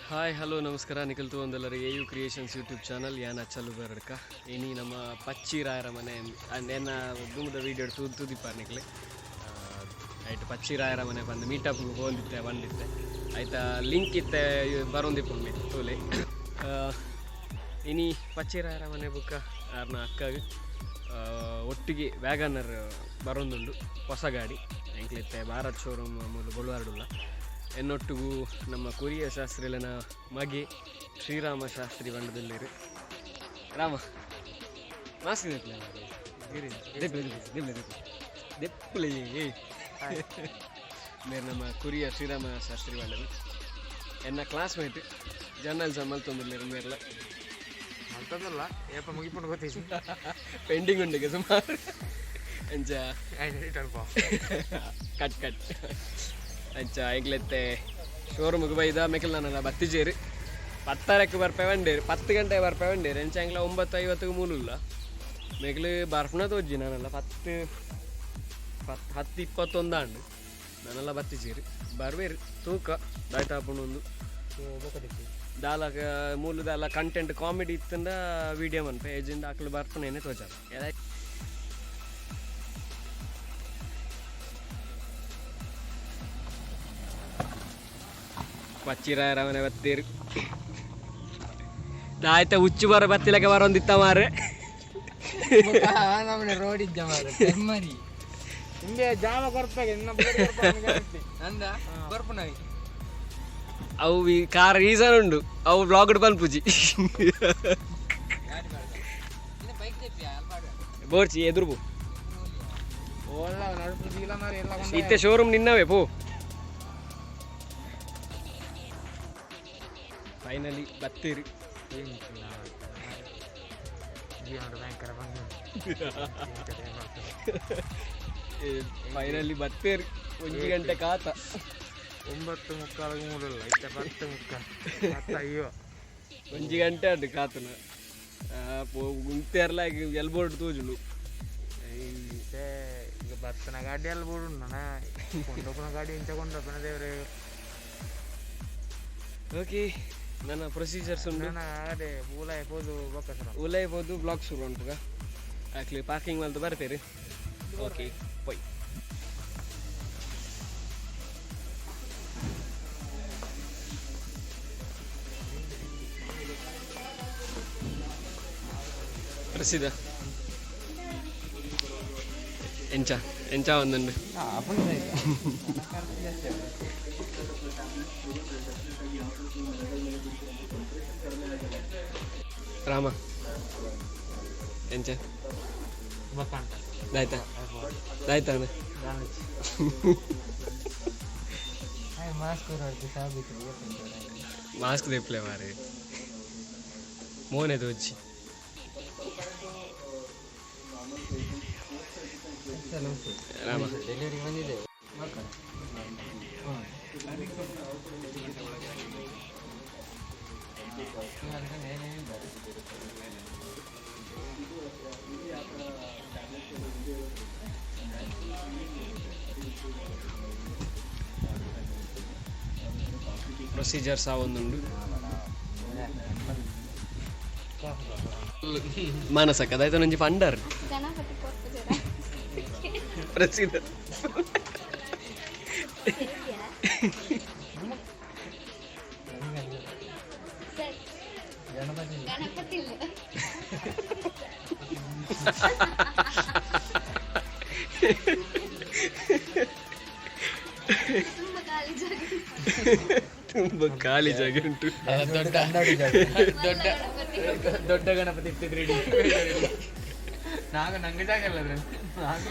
Hi, hello, ನಮಸ್ಕಾರ. ನಿಖಲ್ ತೂವೊಂದುಲ್ಲೆರ್ ಎ U creations YouTube channel. ಯಾನ್ ಅಚ್ಚಲು ಬರಡ್ಕ. ಇನಿ ನಮ್ಮ ಪಚ್ಚಿರಾಯರ ಮನೆ ಅಂಡ್ ಎನ್ನ ದುಂಬುದ ವೀಡಿಯೋ ತೂ ತೂದಿಪ್ಪಾರ್ ನಿಕ್ಲೆ. ಐಟ್ ಪಚ್ಚಿರಾಯರ ಮನೆ ಬಂದು ಮೀಟಪ್ ಪೋಂದಿತ್ತೆ ಬಂದಿತ್ತೆ. ಐತ ಲಿಂಕ್ ಇತ್ತೆ ಬರೊಂದಿಪ್ಪುಂಡು ಮಿತ್ತ್, ತೂಲೆ. ಇನಿ ಪಚ್ಚಿರಾಯರ ಮನೆ ಬುಕ್ಕ ಆರ್ನ ಅಕ್ಕಗ್ ಒಟ್ಟಿಗೆ ವ್ಯಾಗನರ್ ಬರೊಂದುಂಡು, ಹೊಸ ಗಾಡಿ. ಎಂಕ್ಲಿತ್ತೆ ಭಾರತ್ ಶೋರೂಮ್ ಮೂಲು ಬೊಳುವಾರ್ಡುಲ್ಲ. ಎನ್ನೊಟ್ಟುಗು ನಮ್ಮ ಕುರಿಯ ಶಾಸ್ತ್ರಿಲೆನ ಮಗೆ ಶ್ರೀರಾಮ ಶಾಸ್ತ್ರಿ ಬಂಡದಲ್ಲಿರು. ರಾಮ, ಮಾಸ್ಕ್ ದೆಪ್ಪಲೆ ದೆಪ್ಪಲೆ ದೆಪ್ಪಲೆ. ಮೇರ್ ನಮ್ಮ ಕುರಿಯ ಶ್ರೀರಾಮ ಶಾಸ್ತ್ರಿ ಬಂಡದು, ಎನ್ನ ಕ್ಲಾಸ್ಮೇಟ್. ಜರ್ನಲಿಸಮ್ ಮಲ್ತೊಂದುಲ್ಲೆರ್ ಮೇರ್ಲ. ಮಲ್ತದಲ್ಲ, ಏಪ ಮುಗಿಪುಂಡು ಗೊತ್ತಿಸಿ. ಪೆಂಡಿಂಗ್ ಉಂಡಿಗೆ ಸುಮಾರು ಅಂಚ. ಅಲ್ಪ. ಕಟ್ ಕಟ್. ಅಂಚ ಎಂಕ್ಲೆತ್ತೆ ಶೋರೂಮ್ಗೆ ಬೈದ. ಮೆಕಲ್ ನಾನಲ್ಲ ಬತ್ತಿಜೇರು, 10:30ಕ್ಕೆ ಬರ್ಪೆ ಬಂಡೇರು, 10 ಗಂಟೆ ಬರ್ಪೆ ಬಂಡೇರು. ಎಂಚ ಎಂಕ್ಲ 9:50ಕ್ಕೆ ಮೂಲುಲ್ಲ. ಮೆಗ್ಲು ಬರ್ಫ್ನ ತೋಜಿ ನಾನಲ್ಲ ಪತ್ತು ಪತ್ತು 10:21 ಆಂಡು. ನಾನೆಲ್ಲ ಬತ್ತಿಜೇರು, ಬರ್ವೇರು. ತೂಕ ದಾಯ್ತಾಪುಂಡು ಒಂದು ದಾಲ ಮೂಲು ದಾಲ ಕಂಟೆಂಟ್ ಕಾಮಿಡಿ ಇತ್ತಂದ ವೀಡಿಯೋ ಮನ್ಪೆ. ಏಜಿಂದ ಅಕ್ಲು ಬರ್ಪುನೇನೆ ತೋಜಾರ. ಪಚ್ಚಿರಾಯರ ಮನೆ ಬತ್ತೀರು. ದಾಯ್ತ ಹುಚ್ಚು ಬರ ಬತ್ತಿಲಕ ಬರೊಂದಿತ್ತ ಮಾರೆ. ನಮ್ಮನೆ ರೋಡ್ ಇದ್ದ ಮಾರೆ ಮರಿ. ಹಿಂಗೆ ಜಾಮ ಕೊರ್ಪಾಗೆ ಇನ್ನ. ಅಂದ ಬರ್ಪುನವಿ. ಅವು ಈ ಕಾರ್ ರೀಸನ್ ಉಂಡು, ಅವು ಬ್ಲಾಗ್ ಪನ್ಪುಜಿ. ಬೈಕ್ ತೆಪ್ಪಿಯ ಅಲ್ಪಾಡು. ಬೋರ್ಚಿ, ಎದುರು ಬೋ. ಓಲ್ಲ ನಡುಪು ದೀಲ ಮಾರೆ ಎಲ್ಲ. ಇತ್ತೆ ಶೋರೂಮ್ ನಿನ್ನವೇ, ಪೋ. ಫೈನಲಿ ಬತ್ತೀರಿ. ಜೀವನ ಭಯಂಕರ ಬಂದು. ಫೈನಲಿ ಬತ್ತೀರಿ, 1 ಗಂಟೆ ಕಾತ. 9:45ಗೆ ಮೂಡಲ್ಲ, ಇತ್ತೆ 10:45, 10:50. 1 ಗಂಟೆ ಅಡ್ಡು ಕಾತನ ಪೋ ಗುಂತೇರ್ಲ ಎಲ್ಬೋರ್ಡ್ ತೋಜುಂಡು. ಇತ್ತೆ ಈಗ ಬತ್ತನ ಗಾಡಿ ಅಲ್ಲಿ ಬೋಡು, ನನ್ನ ಕೊಂಡೋಪನ ಗಾಡಿ ಇಂಚ ಕೊಂಡೋಪನ ದೇವ್ರೆ. ಓಕೆ, ನನ್ನ ಪ್ರೊಸೀಜರ್ಸ್ ಉಂಡು. ನನ್ನ ಅದೇ ಬೂಲಾಯ ಪೋದು ಬೊಕ್ಕ. ಉಲೈ ಪೋದು ಬ್ಲಾಗ್ ಶುರು ಉಂಟುಗ. ಆಕ್ಲಿ ಪಾರ್ಕಿಂಗ್ ಮಲ್ತು ಬರ್ತೀರಿ. ಓಕೆ, ಪೊಯ್. ಪ್ರಸಿದ್ಧ ಎಂಚ ಎಂಚ ಒಂದುಂಡು. ರಾಮ, ಎಂಚ? ಬೊಕ್ಕ. ದಾಯ್ತಾ ದಾಯ್ತಾನ? ಮಾಸ್ಕ್ ಸಾಬಿತು. ಮಾಸ್ಕ್ ದೆಪ್ಪಲೆ ಮಾರೆ, ಮೋನೆ ತೋಜಿ. ರಾಮ. ಡೆಲಿವರಿ ಬಂದಿದೆ. ಪ್ರೊಸೀಜರ್ಸ್ ಒಂದುಂಡು. ಮಾನಸಕ್ಕ, ಅದಾಯ್ತು ಒಂಜಿ ಫಂಡರ್. ಗಣಪತಿ ಕೊಡ್ತಿದ್ದೀರಾ? ಪ್ರಸಿದ್ಧ. ಸರಿ. ಗಣಪತಿ. ಗಣಪತಿ ಇಲ್ಲ. ತುಂಬ ಖಾಲಿ ಜಾಗ. ತುಂಬ ಖಾಲಿ ಜಾಗ ಉಂಟು. ದೊಡ್ಡ ದೊಡ್ಡ ಗಣಪತಿ. ದೊಡ್ಡ ಗಣಪತಿ ಇಟ್ಟಿದ್ರಿ. ನಾಗ ನಂಗೆ ಜಾಗ ಇಲ್ಲ ಅದ್ರಲ್ಲಿ. ನಾಲ್ಕು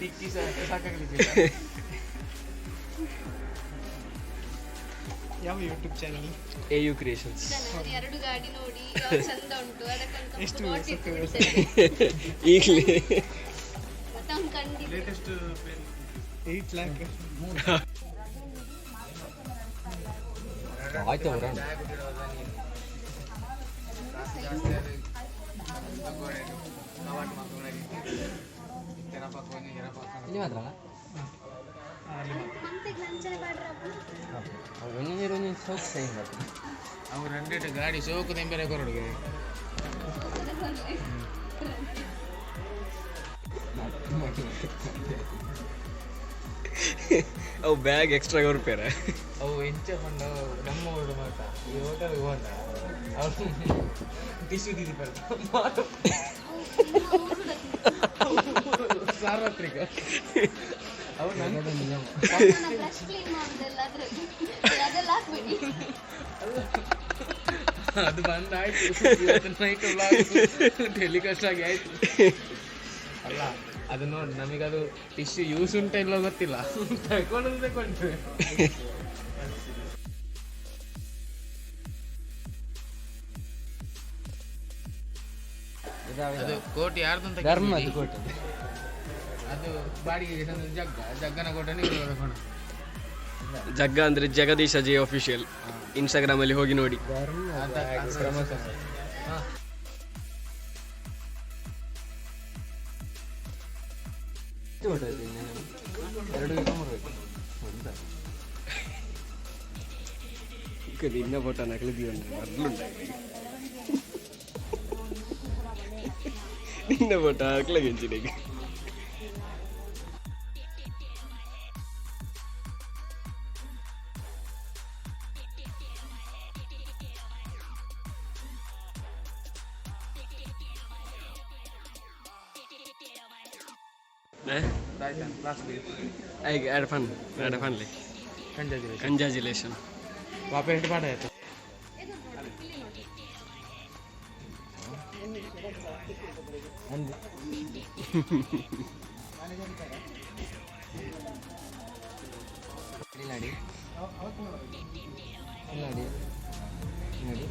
ತಿಕ್ಕಿ ಸಾಕಾಗ್ಲಿಕ್ಕಿಲ್ಲ. ಯಾವ ಯೂಟ್ಯೂಬ್ ಚಾನಲ್? ಎ ಯು ಕ್ರಿಯೇಷನ್ಸ್. ನಾನು ಎರಡು ಗಾಡಿ ನೋಡಿ ಯಾವ್ದು ಚಂದ ಉಂಟು ಅದಕ್ಕೊಂದು ಕಪ್ಪು dot ಇಟ್ಟು ಬಿಡ್ತೇನೆ. ಈಗಲೇ. ಮತ್ತೆ ಅವ್ನು ಕಂಡಿದ್ದು. Latest 8 lac. ಆಯ್ತು ಅವರ. ಇಲ್ಲಿ ಮಾತ್ರ. ಒಂಜೊಂಜಿ ಒಂಜೊಂಜಿ ಸೋಕ್ ಸೈನ್ ಅವು ರಂಡೇಟು ಗಾಡಿ ಸೋಕು ತೆಂಬೆರೆ ಕೊರಡುಗೆ ಅವು ಬ್ಯಾಗ್ ಎಕ್ಸ್ಟ್ರಾ ಕೊರ್ಪೇರ ಅವು ಎಂಚ ಪಂಡ ನಮ್ಮ ಊರು ಮಾತ ಈ ಹೋಟೆಲ್ಗೆ ಹೋದ ಅವು ಟಿಶ್ಯೂ ದೀದಿ ಸಾರ್ವತ್ರಿಕ ಅವು ನನ್ನ ನಿಯಮ ಬ್ರಷ್ ಕ್ಲೀನ್ ಮಾಡುದೆಲ್ಲ ಅದ್ರಲ್ಲಿ ಅದೆಲ್ಲ ಹಾಕ್ಬೇಡಿ. ಅದು ಬಂದಾಯ್ತು ಇವತ್ತು ನೈಟ್ ವ್ಲಾಗ್ ಟೆಲಿಕಾಸ್ಟ್ ಆಗಿ ಆಯ್ತು ಅಲ್ಲ. ಅದು ನೋಡಿ, ನಮಗದು ಟಿಶ್ಯೂ ಯೂಸ್ ಉಂಟ ಇಲ್ಲೋ ಗೊತ್ತಿಲ್ಲ, ತಗೊಂಡು ತಗೊಂಡ್ರೆ. ಅದು ಕೋಟಿ ಯಾರ್ದು ಅಂತ ಧರ್ಮದ ಕೋಟೆ. ಅದು ಬಾಡಿಗೆಗೆ ತಂದ ಜಗ್ಗ ಜಗ್ಗನ ಕೋಟೆನ ಇವರು ತಗೊಂಡು. ಜಗ್ಗ ಅಂದ್ರೆ ಜಗದೀಶ ಜೆ ಅಫಿಷಿಯಲ್, ಇನ್ಸ್ಟಾಗ್ರಾಮ್ ಅಲ್ಲಿ ಹೋಗಿ ನೋಡಿ. ಧರ್ಮ ಪ್ರಮೋಷನ್. ಎರಡು ಮೂರು. ಇನ್ನ ಫೋಟೋ ನಕಲಿದ್ದೀವಿ. ನಿನ್ನ ಫೋಟೋ ಹಾಕ್ಲಾಗೆಂಚಿನಿಗೆ. ಎರಡು ಫನ್ ಎರಡು ಫನ್ಲಿ. ಕಂಜಾಜಿಲೇಷನ್. ಕಂಜಾಜುಲೇಷನ್. ವಾಪಸ್ ಪಾಠ ಆಯ್ತು. ಇಲ್ಲಿ ನೋಡಿ, ಇಲ್ಲಿ ನೋಡಿ, ನೋಡಿ.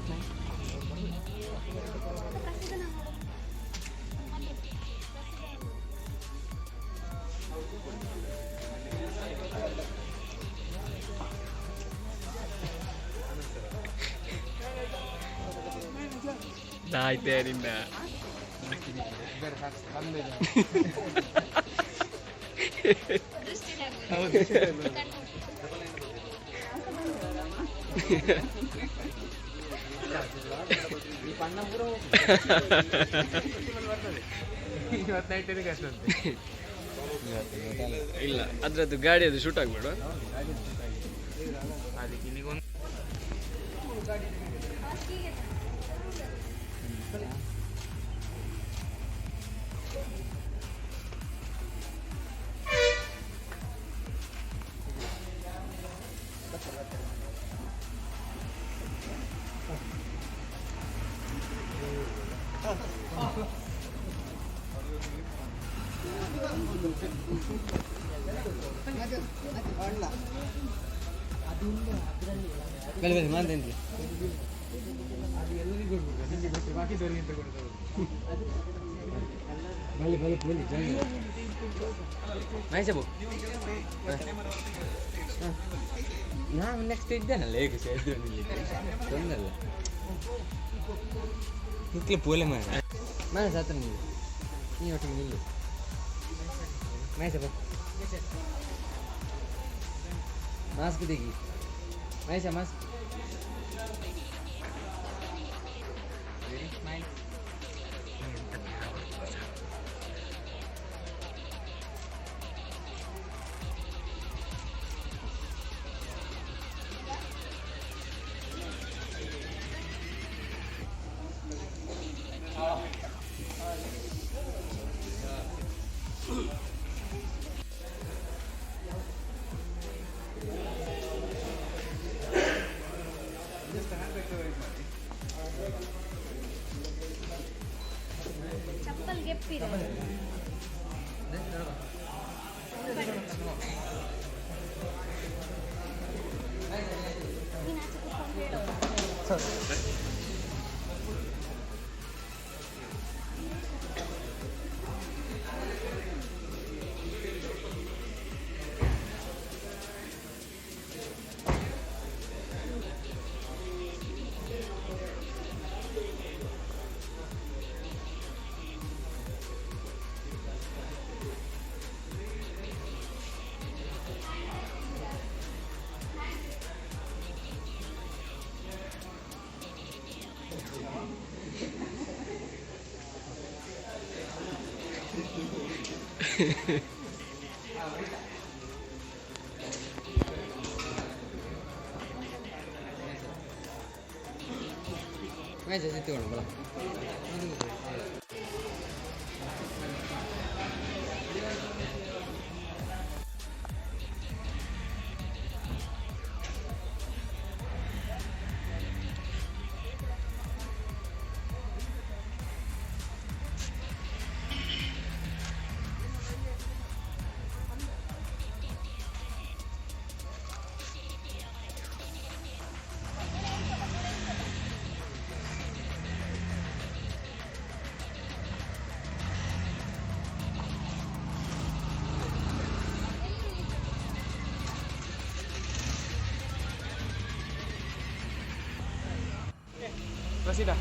ಆಯ್ತೇ ನಿನ್ನ. ಬೇರೆ ಸಾಕು ಬಂದಿದೆ. ದೃಷ್ಟಿ. ಹೌದು. ಈ ಪಣ್ಣ ಪೂರ ಬರ್ತದೆ ಇವತ್ತು ನೈಟ್ ಕಷ್ಟ ಅಂತೆ. ಇಲ್ಲ, ಅದ್ರದ್ದು ಗಾಡಿ ಅದು ಶೂಟ್ ಆಗ್ಬೇಡ. ಅದಕ್ಕೆ ಇಲ್ಲಿಗೊಂದು. ಬನ್ನಿ ಬನ್ನಿ ಮಾತೇನ್ರಿ. ಅದು ಎಲ್ಲರಿಗೂ ಕೊಡ್ಬೇಕು, ನಿಮಗೆ ಗೊತ್ತು, ಬಾಕಿದವರಿಗೆ ಎಂತ ಕೊಡ್ತಾರೆ? ಬನ್ನಿ ಬನ್ನಿ ಬನ್ನಿ ಬನ್ನಿ ಮಹೇಶಬು. ನಾನು ನೆಕ್ಸ್ಟ್ ಇದ್ದೇನಲ್ಲ, ಹೇಗೆ ಸಹ ತೊಂದರೆ ಇಲ್ಲ. ನಿಕ್ಲೆ ಪೋಲೆ ಮಾಡ ಮಾಡ ಸಾತ್ರ ನೀವು ನೀ ಒಟ್ಟಿಗೆ ನಿಲ್ಲು. ಮಹೇಶ ಬಾ, ಮಾಸ್ಕ್ ತೆಗಿ Mahesh, mask. Very smile. Chappal ಗೆಪ್ಪಿದೆ. ನೀನು ಆಚೆ ಕೂತ್ಕೊಂಡು ಹೇಳು. ಮ್ಯಾಚ್ ಎತ್ತಿಕೊಂಡು ಬಲ. ಪ್ರಸಿದ್ಧ.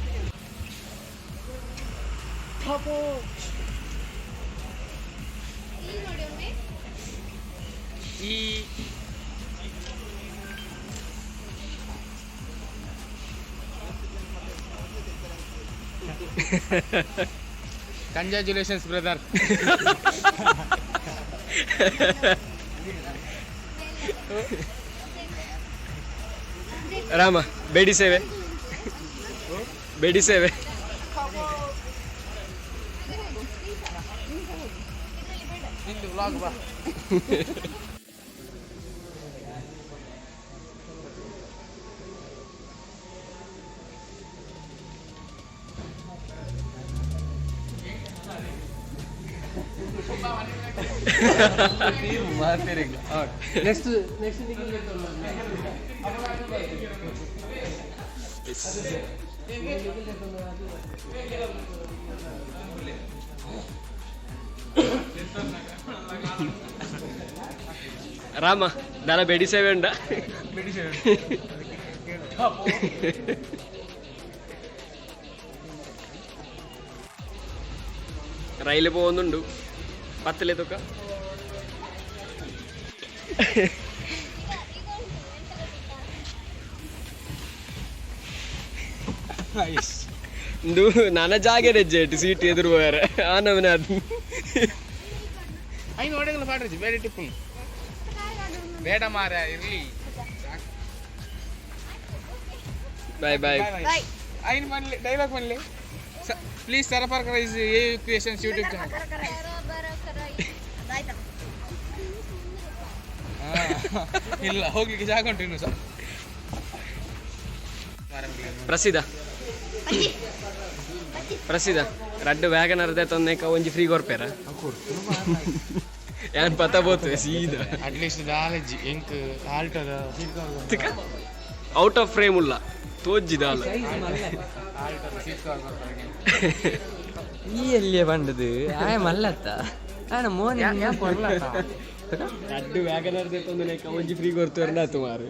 ಇಲ್ಲಿ ನೋಡಿ ಒಮ್ಮೆ. ಈ ಕಂಗ್ರ್ಯಾಚುಲೇಷನ್ಸ್ ಬ್ರದರ್. ರಾಮ, ಬೇಡಿ ಸೇವೆ, ಬೇಡಿ ಸೇವೆ. ನಿಂದು ವ್ಲಾಗ್ ಬಾ. Next next. Rama, ದಾಲ ಬೇಡಿ ಸೇವೆ ಉಂಡ. ರೈಲು ಪೋವೊಂದುಂಡು ಪತ್ತಲೆ ತುಕ. ಇಂದು ನನ ಜಾಗೆ ಜೇಟ್ ಸೀಟ್ ಎದುರು ಹೋಯಾರೆ ಆ ನಮನೆ ಅದು. ಐನು ಒಡೆಗಲ ಪಾಡ್ರಿಜಿ ಬೇಡ ಟಿಪ್ಪು ಬೇಡ ಮಾರ ಇರ್ಲಿ. Bye bye. ಬಾಯ್. ಐನು ಮನ್ಲಿ ಡೈಲಾಗ್ ಮನ್ಲಿ. ಪ್ಲೀಸ್ ಸರಪರ್ಕರ್ is A creations YouTube channel. ಆಯ್ತಾ? ಇಲ್ಲ, ಹೋಗ್ಲಿಕ್ಕೆ ಜಾಗ ಉಂಟು ಇನ್ನು ಸಹ. ಪ್ರಸಿದ್ಧ ಪ್ರಸಿದ್ಧ ರಡ್ಡು ವ್ಯಾಗನ್ ಅರ್ಧ ತೊಂದೆ ಒಂಜಿ ಫ್ರೀ ಕೊರ್ಪೇರ ಯಾನ್ ಪತ ಬೋತು ಸೀದಾ. ಅಟ್ಲೀಸ್ಟ್ ದಾಲಜಿ ಎಂಕ್ ಆಲ್ಟದ seat cover. Out of frame ಉಲ್ಲ ತೋಜ್ಜಿದ ಅಲ್ಲ. ಆಲ್ಟದ ಸೀಟ್ ಕವರ್ ಬರ್ತಾರೆ. ಈ ಎಲ್ಲಿಯ ಬಂದದು ಆಯ ಮಲ್ಲತ್ತ ಆಯನ ಮೋನಿ. ರಡ್ಡು ವ್ಯಾಗನ್ ಅರ್ಧ ತೊಂದೆ ಒಂಜಿ ಫ್ರೀ ಕೊರ್ತುವರ ತುಮಾರು.